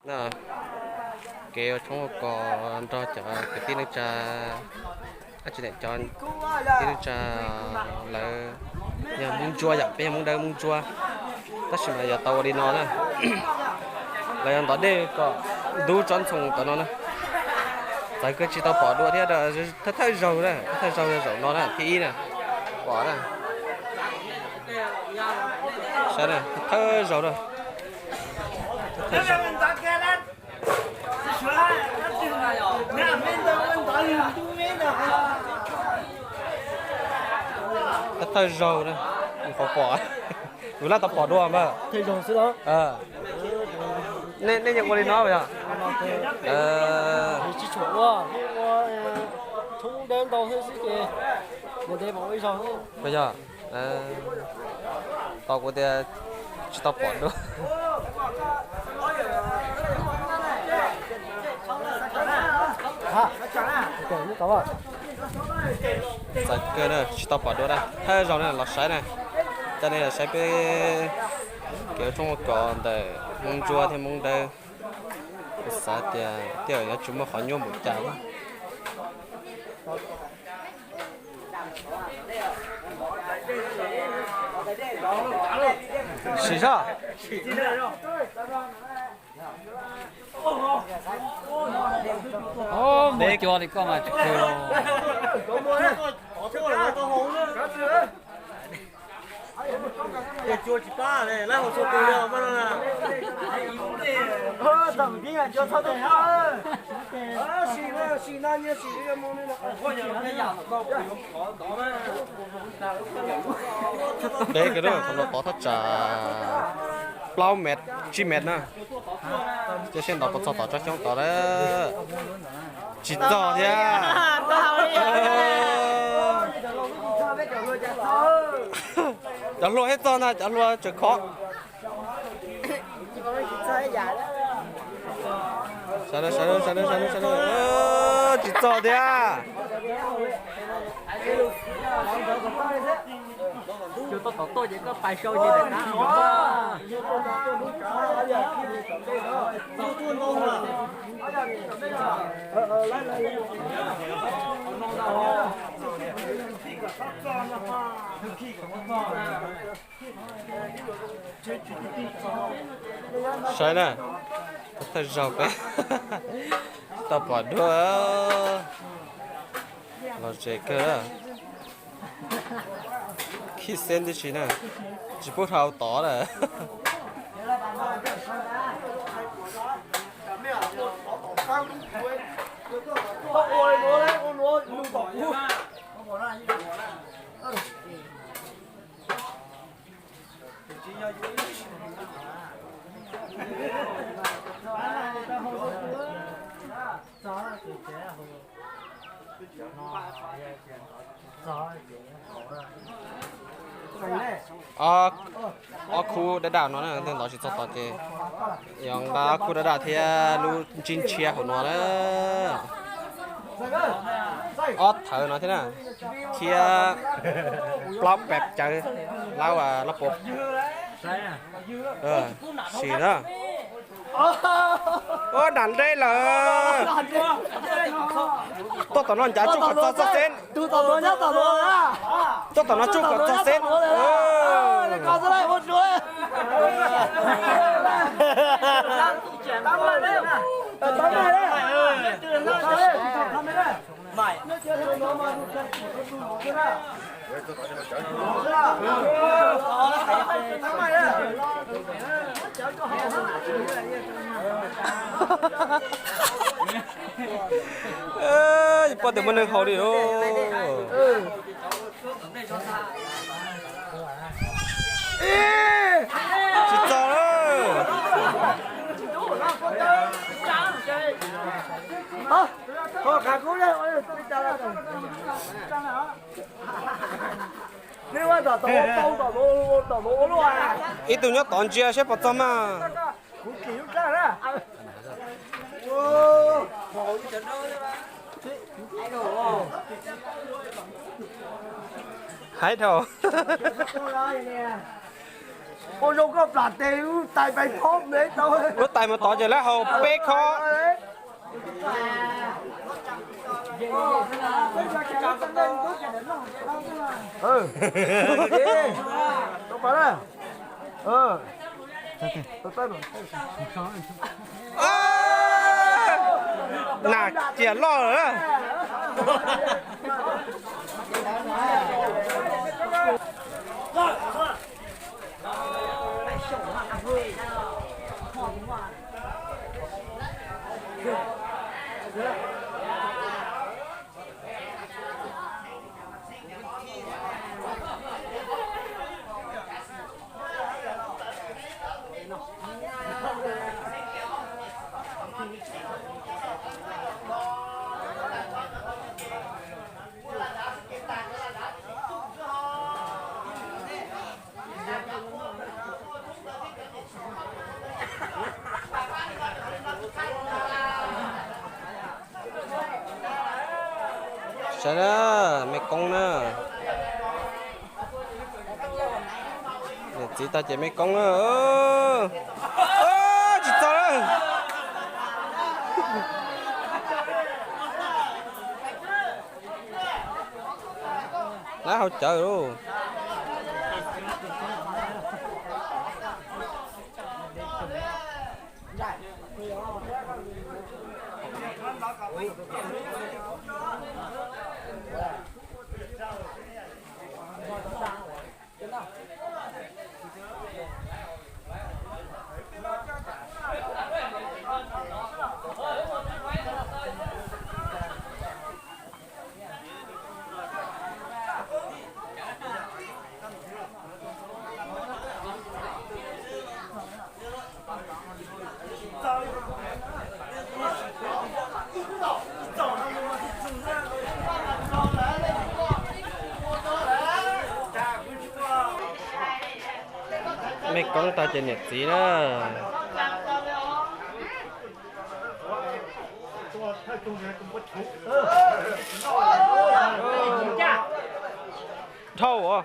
No, kev ua tshoob ua kos nrog cov kwv tij neej tsa, dab tsi ne, cov tij neej tsa lawv yog Hmoob Ntsuab yom, peb yog Hmoob Dawb Hmoob Ntsuab, tab sis mas yog tau ua li no na. Lawv yog ntov dej kom ntub tsob ntxhoo tom no na. Txawv kawg tsis tau pom dua thiab, thawj thawj zaug na, thawj zaug zaum no na, thib ib na, pom na. Saib na, thawj zaug na. Thawj zaug na, qhov pom, kuv laj tau pom dua mas. Nej yeej ua li no yog? Tsis tshua ua, ua tshoob dawb ntau xwb ces mus ntev pom ua ib zaug. Yog, tau kuv tias tsis tau pom dua. Txawv kawg na, tsis tau pom dua na. Thawj zaug na los saib na, coj nej los saib peb kev ua tshoob ua kos ntawm Hmoob Ntsuab thiab Hmoob Dawb. Kuv xav tias tej zaum yuav tsis muaj qhov nyuaj npaum cas. Sim zog. Muaj cua li koj mas tsis kawg. Deb kawg na, qhov no tod thaj tsam plaub mev tsib mev na. Cov seb ntaus puas txog tom tsob xyoob tod na. Tsis txog thiab. Cov hlua thiab txog ntag, cov hlua tseem khov. Sawv daws, sawv daws, sawv daws, sawv daws, tsis txog thiab. Saib na, thawj zaug peb tau pom dua, los ze kawg. Khib xeeb tib si na, tsis pub dhau tod lawm. Ob khub dab daj no na, ntog tsis txog tod ces yog nqa ob khub dab daj thiab lub ntsib ntshiab hauv no na. Ob thawv no thiab na, thiab plaub pem cawv laub lab pov. Sim na. Ua dam nreb lawm. Tuaj tom no ncav tsuj kom txog txog xeb. Tuaj tom no tsuj kom txog xeb. Poj tus muaj neeg haus li os. Tsis txog lawm. Ib tug nyob tod ntsia seb puas txog mas. Haib dhau. Ua zoo koj plam tes wb tais pais phob ntev tau. Wb tais mus tod ces lawv haus peb khob. Nas cias loj lawm. Saib na, me koob na. Niam txiv tag ces me koob na. Tsis txog lawm. Lawv hauv cawv lauj. Mej koob tag ces niam txiv na. Dhau os.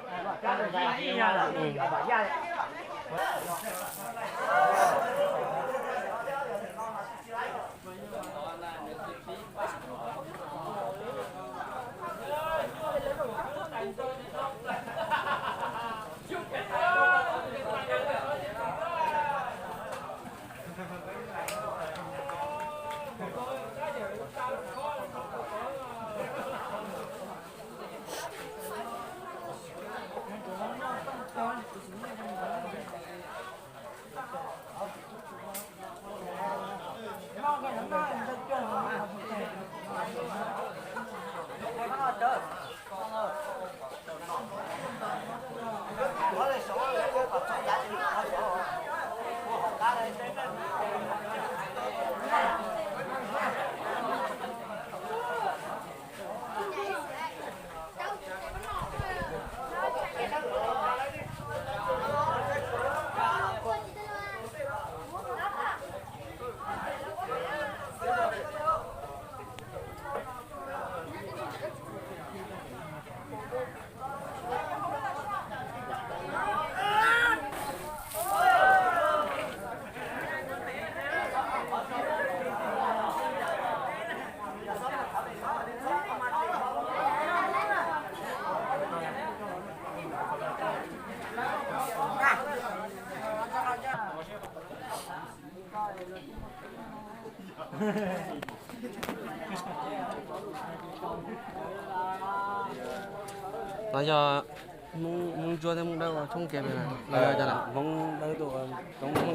No yog Hmoob Ntsuab thiab Hmoob Dawb ua thoob kiag no yog cov na? Hmoob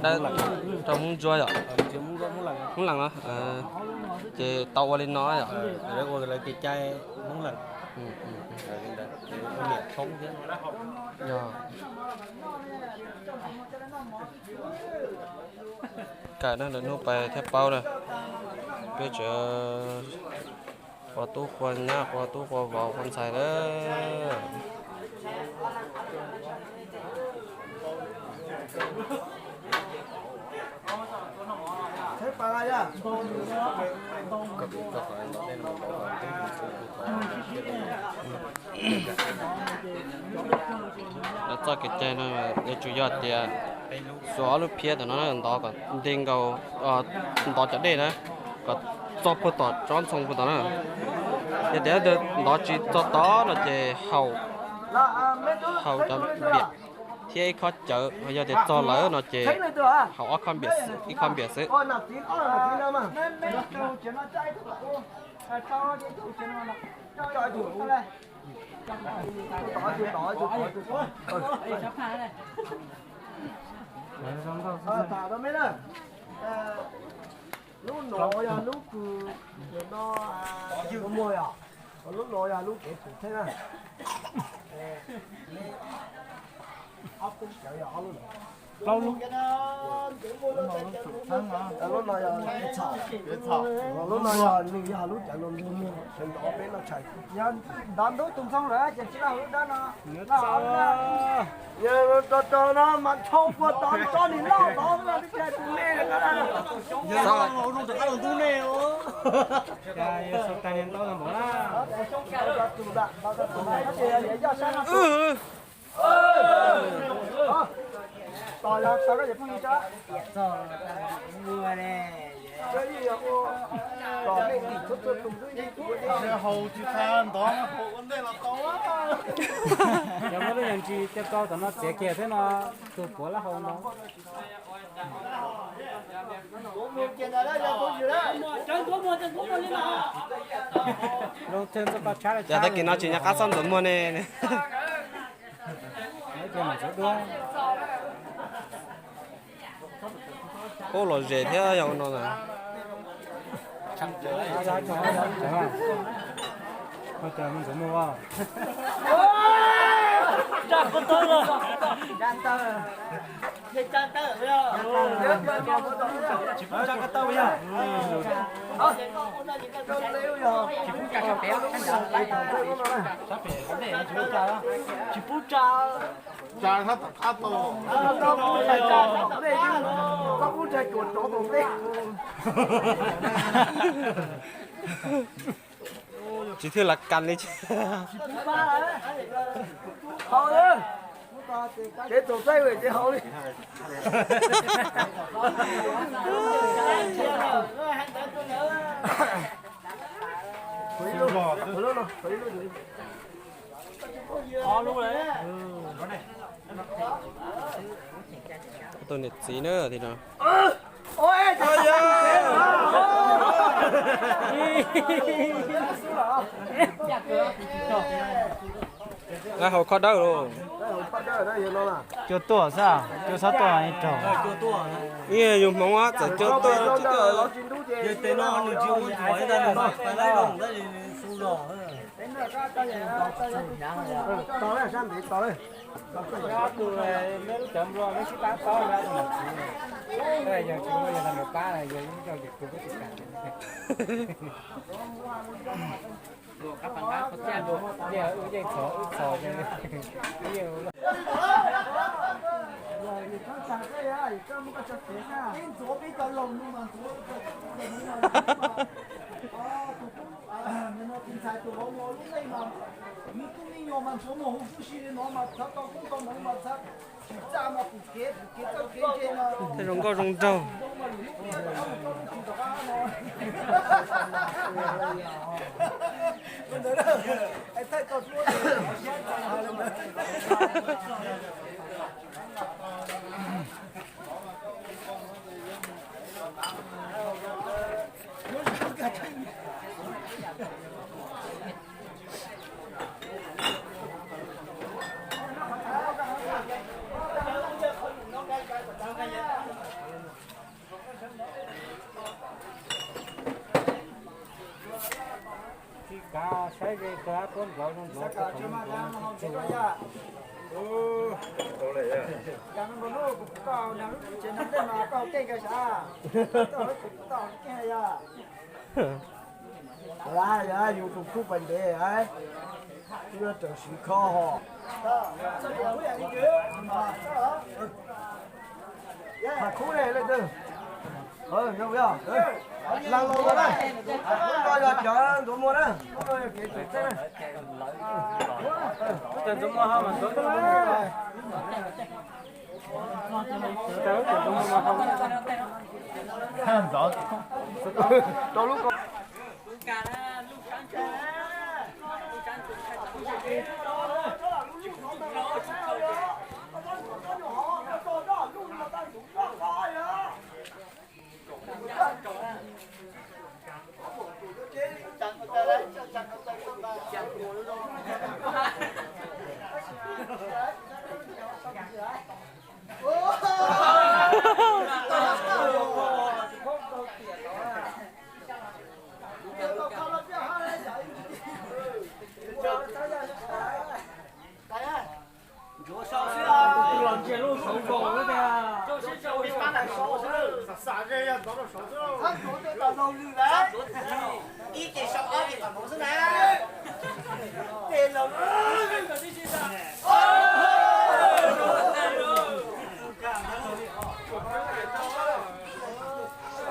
Dawb rau Hmoob Ntsuab yom? Hmoob Lees los? Ces tau ua li no yom? Lawv ua lawv kev cai Hmoob Lees. Yog. Kawm na, lwm hnub pais thiaj paub na. Peb tseem qua tub qua nyab, qua tub qua vauv qua ntxhais na. Los txoj kev cai no yuav tsum yog tias xuas ob lub phiab tom no ntov kom nti nkaus, ntov cov dej na, kom txog puag tom tsob ntxhoo puag tom na. Yog tias ntov tsis txog tod no ces haus, haus cov npiam thiab ib khob cawv, yog tias txog lawm no ces haus ob khob npiam, ib khob npiam xwb. Lub no yog lub kws no muag yog, lub no yog lub kev pum theej na. Ob lub cawv yog ob lub no. Plaub lub. Lub no yog, lub no yog nws yog lub cawv no muag sawv ntxov peb noj tshais. Yog ntov ntub tus ntxhoo lawm ces tsis laj hauv lub dab no. Yog rau rau no mas ntshaw puag tod tso nws loj tod no, tus nej. Yog muaj lub yam ntsis coj tau tom no txiav kiag thiab no, tus puav lab hau no. Cas tag kis no tsis nco qab xob ntxuav muag ne. Ub, los zem thiab yog ua no na. Tsis pub tsa. Tsa sab tom qab tau. Koj pub tsa cuam tsov tom ntej. Tsis thwj lav kas li. Haus, kev txaus txaij ces haus li. Tus niam txiv na, haus khob dawb los. Cua tuaj xwb, cua txhob tuaj raug. Ib yug hmoov txawm cua tuaj. Tej zoo nkauj zoo nraug. Tsis kav saib ze kawg, tuab nplov zoo nplov, tuab nplov no tsis tsuag. Yog tus khub pas ntev, twb raws siv khob ho. Khub ne leej twg?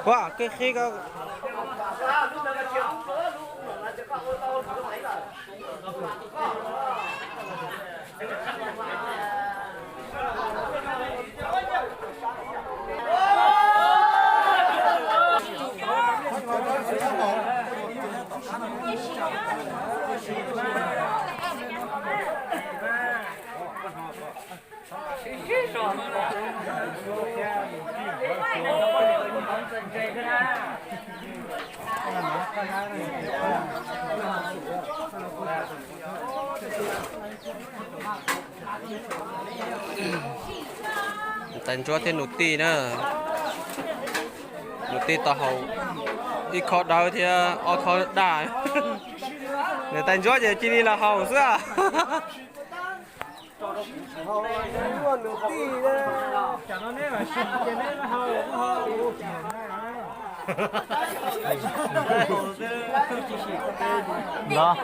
Ua koj qhib koj. Tais Ntsuab thiab nus tij na. Nus tij tau haus ib khob dawb thiab ob khob daj. Niam tais Ntsuab ces cia li los haus xwb. Ntov,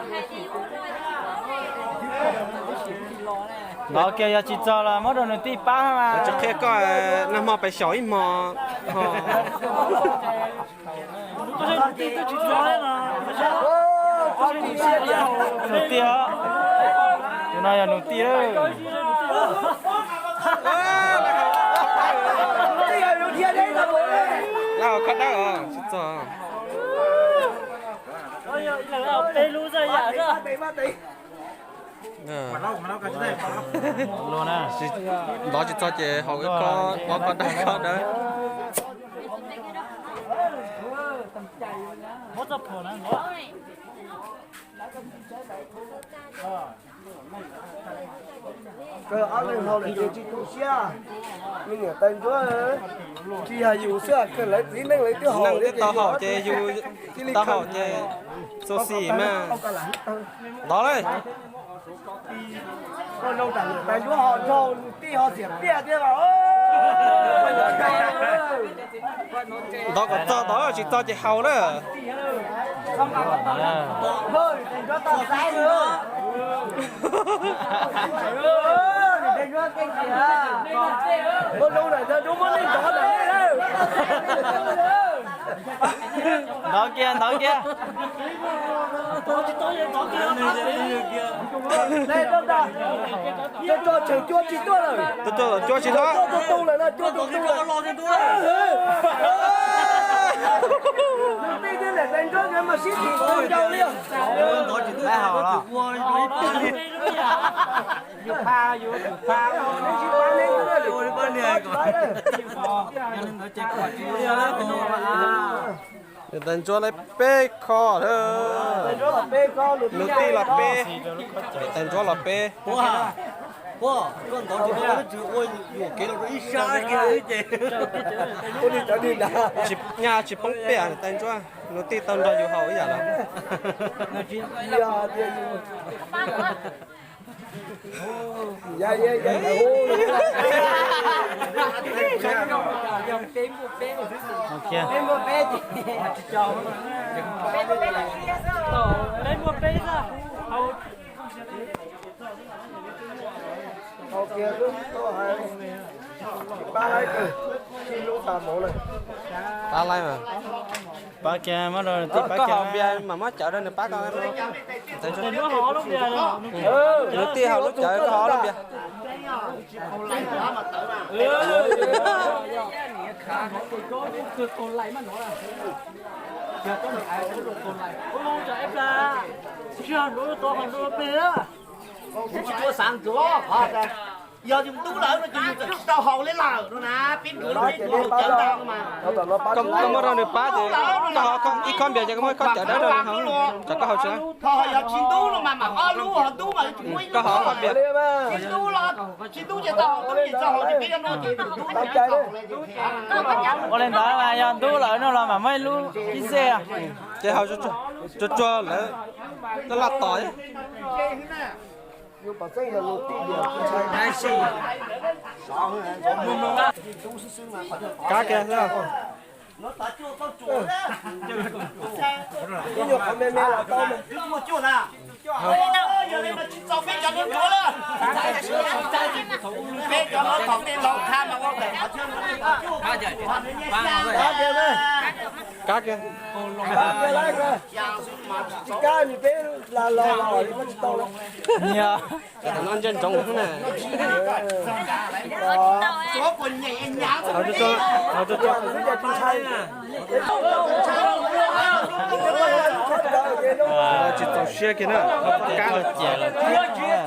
ntov kiag yog tsis txog los muab rau nws tij pab mas. Tsis qhia koj, nag hmo pes xyaum ib hmo ho. Nus tij, tus no yog nus tij lawm. Khob dawb tsis txog. Ntov tsis txog ces haus ib khob, ob khob daj khob dawb. Kawg ob leeg haus lawm ces tsis tu siab. Me niam tais Ntsuab, tsis yog yus xwb, kawg lawv txiv neej lawv twb haus, neej twb tau haus ces yus tau haus ces xu xim mas. Ntov lauj. Koj zoo tam niam tais Ntsuab ho nraug, nws tij ho xiam tiaj thiab mas. Ntov kom txog, ntov tsis txog ces haus na. Ntov kiag, ntov kiag. Cua tsis tuaj lawm. Cua tu tu lawm no, cua tu tu lawm. Nws tij thiab niam tais Ntsuab nkawd mas sib tim ua nraug li os. Niam tais Ntsuab lawv peb khob, nus tij los peb, niam tais Ntsuab los peb. Nyaj tsis poob pej, niam tais Ntsuab, nus tij tau nrog yus haus ib yam los. Pab laib mas. Pab kiag, muab rau nws pab kiag. Npias mas muab cawv rau nws pab koj. Nws tij haus lub cawv, koj haus lub npias. Yog yus ntub lawm no ces yus tsis tau haus li lawm no na, peb nkawd lub peb tug haus cawv ntau no mas. Koj muab rau nws pab ces koj haus ib khob npias ces koj muab ib khob cawv dawb rau nws haus, tsam koj haus tsis. Tho yog tsis ntub no mas mam ob lub, ho ntub mas tsis muaj ib lub. Koj haus khob npias. Tsis ntub los tsis ntub ces tau haus, ntub ces tau haus, ces peb cov no ces ntub ces tau haus. Ua li ntawd mas yog ntub lawm no los mam muab ib lub ib xej. Ces haus tsuag tsuag lawm, laj laj tos. Kab kiag xwb. Kab kiag. Tsis kab nws peb la los los tsis tau. Nyias. Tam no ntsia ntsoov na. Tsis txaus siab kiag na, kab los ciaj lawm thiab.